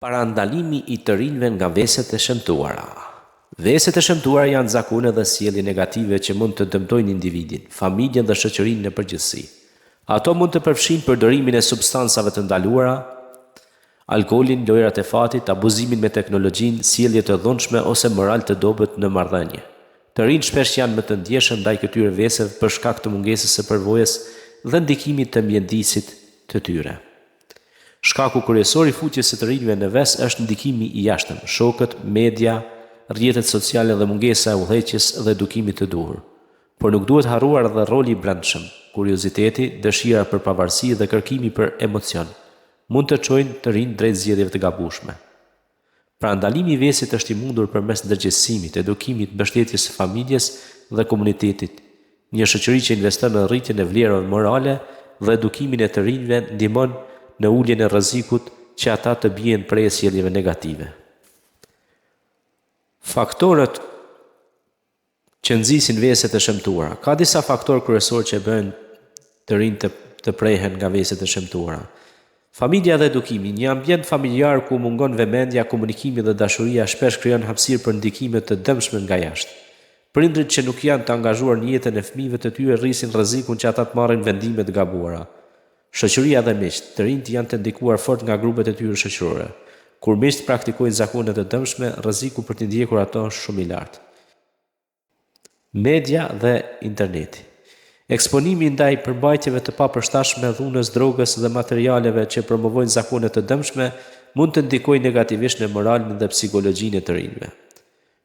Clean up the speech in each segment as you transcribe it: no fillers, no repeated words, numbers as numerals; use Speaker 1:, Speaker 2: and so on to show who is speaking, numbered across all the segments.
Speaker 1: Parandalimi i të rinjve nga veset e shëmtuara. Veset e shëmtuara janë zakone dhe sjellje negative që mund të dëmtojnë individin, familjen dhe shoqërinë në përgjithësi. Ato mund të përfshijnë përdorimin e substancave të ndaluara, alkoolin, lojërat e fatit, abuzimin me teknologjinë, sjellje të dhunshme ose moral të dobët në marrëdhënie. Të rinjtë shpesh janë më të ndjeshëm ndaj këtyre veseve për shkak të mungesës së përvojës dhe ndikimit të mjedisit të tyre. Shkaku kryesor i futjes së të rinjve në ves është ndikimi i jashtëm, shokët, media, rrjetet sociale dhe mungesa e udhëheqjes dhe edukimit të duhur. Por nuk duhet harruar edhe roli i brendshëm, kurioziteti, dëshira për pavarësi dhe kërkimi për emocion, mund të çojnë të rinjtë drejt zgjedhjeve të gabueshme. Parandalimi i vesit është i mundur përmes ndërgjegjësimit, edukimit, mbështetjes së familjes dhe komunitetit. Një shoqëri që investon në rritjen e vlerave morale dhe edukimin e të rinjve ndihmon në uljen e rrezikut që ata të bien pre e sjelljeve negative. Faktorët që nxisin veset e shëmtuara. Ka disa faktorë kryesorë që bëjnë të rinjtë të prehen nga veset e shëmtuara. Familja dhe edukimi, Një ambient familjar ku mungon vëmendja, komunikimi dhe dashuria shpesh krijon hapësirë për ndikime të dëmshme nga jashtë. Prindërit që nuk janë të angazhuar në jetën e fëmijëve të tyre rrisin rrezikun që ata të marrin vendime të gabuara. Shoqëria dhe miqtë, Të rinjtë janë të ndikuar fort nga grupet e tyre shoqërore. Kur miqtë praktikojnë zakone të dëmshme, rreziku për t'i ndjekur ato është shumë i lartë. Media dhe interneti. Eksponimi ndaj përmbajtjeve të papërshtatshme, dhunës, drogës dhe materialeve që promovojnë zakone të dëmshme mund të ndikojë negativisht në moralin dhe psikologjinë e të rinjve.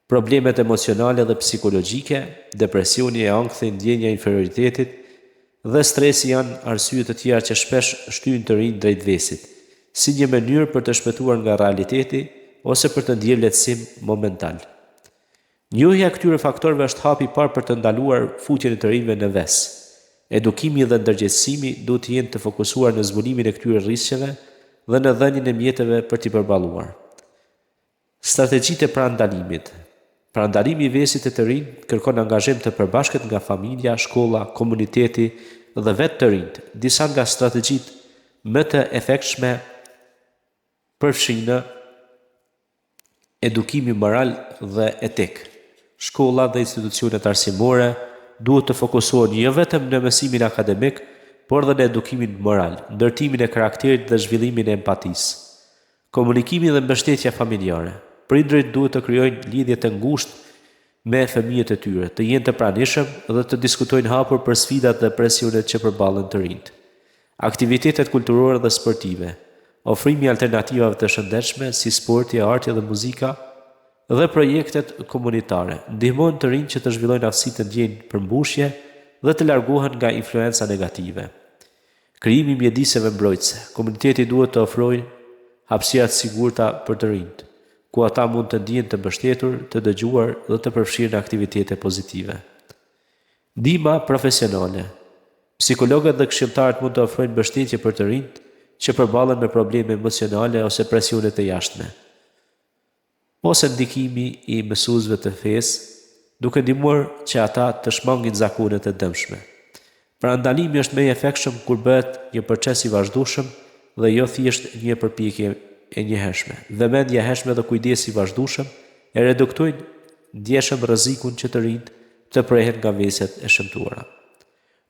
Speaker 1: Problemet emocionale dhe psikologjike, depresioni, ankthi, ndjenja e inferioritetit dhe stresi janë arsye të tjera që shpesh shtyjnë të rinjtë drejt vesit, si një mënyrë për të shpëtuar nga realiteti ose për të ndjerë lehtësim momental. Njohja e këtyre faktorëve është hapi i parë për të ndaluar futjen e të rinjve në ves. Edukimi dhe ndërgjegjësimi duhet të jenë të fokusuar në zbulimin e këtyre rrisqeve dhe në dhënien e mjeteve për t'i përballuar. Strategjitë e parandalimit. Parandalimi i vesit te të rinjtë kërkon angazhim të përbashkët nga familja, shkolla, komuniteti dhe vetë të rinjtë. Disa nga strategjitë më të efektshme përfshijnë edukimi moral dhe etik. Shkollat dhe institucionet arsimore duhet të fokusohen jo vetëm në mësimin akademik, por dhe në edukimin moral, ndërtimin e karakterit dhe zhvillimin e empatisë. Komunikimi dhe mbështetja familjare. Prindërit duhet të krijojnë lidhje të ngushtë me fëmijët e tyre, të jenë të pranishëm dhe të diskutojnë hapur për sfidat dhe presionet që përballen të rinjtë. Aktivitetet kulturore dhe sportive. Ofrimi i alternativave të shëndetshme, si sporti, arti dhe muzika, dhe projektet komunitare, ndihmojnë të rinjtë që të zhvillojnë aftësi të ndjejnë përmbushje dhe të largohen nga influenca negative. Krijimi i mjediseve mbrojtëse, Komuniteti duhet të ofrojë hapësira të sigurta për të rinjtë, ku ata mund të ndihen të mbështetur, të dëgjuar dhe të përfshirë në aktivitete pozitive. Ndihma profesionale, Psikologët dhe këshilltarët mund të ofrojnë mbështetje për të rinjtë që përballen me probleme emocionale ose presione të jashtme. Ose ndikimi i mësuesve të fesë, duke ndihmuar që ata të shmangin zakonet e dëmshme. Parandalimi është më i efektshëm kur bëhet një proces i vazhdueshëm dhe jo thjesht një përpjekje e njëhershme. Vëmendja e hershme dhe kujdesi i vazhdueshëm e reduktojnë ndjeshëm rrezikun që të rinjtë të prehen nga veset e shëmtuara.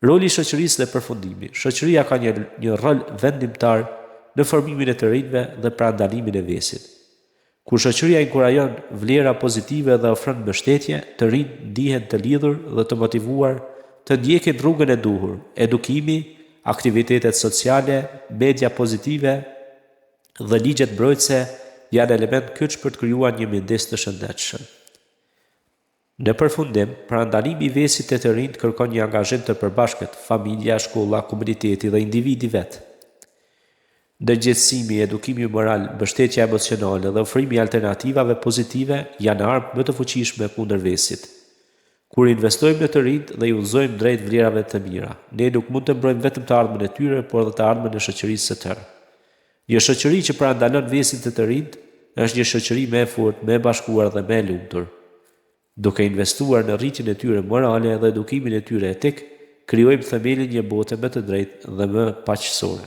Speaker 1: Roli i shoqërisë dhe përfundimi, Shoqëria ka një një rol vendimtar në formimin e të rinjve dhe parandalimin e vesit. Kur shoqëria inkurajon vlera pozitive dhe ofron mbështetje, të rinjtë ndihen të lidhur dhe të motivuar të ndjekin rrugën e duhur. Edukimi, aktivitetet sociale, media pozitive dhe ligjet mbrojtëse janë elementë kyç për të krijuar një mjedis të shëndetshëm. Në përfundim, parandalimi i vesit te të rinjtë kërkon një angazhim të përbashkët, familja, shkolla, komuniteti dhe individi vetë. Ndërgjegjësimi, edukimi moral, mbështetja emocionale dhe ofrimi i alternativave pozitive janë armët më të fuqishme kundër vesit. Kur investojmë në të rinjtë dhe i udhëzojmë drejt vlerave të mira, ne nuk mund të mbrojmë vetëm të ardhmen e tyre, por edhe të ardhmen e shoqërisë së tërë. Një shoqëri që parandalon vesin te të rinjtë është një shoqëri më e fortë, më e bashkuar dhe më e lumtur. Duke investuar në rritjen e tyre morale dhe edukimin e tyre etik, krijojmë themelin një bote më të drejtë dhe më paqësore.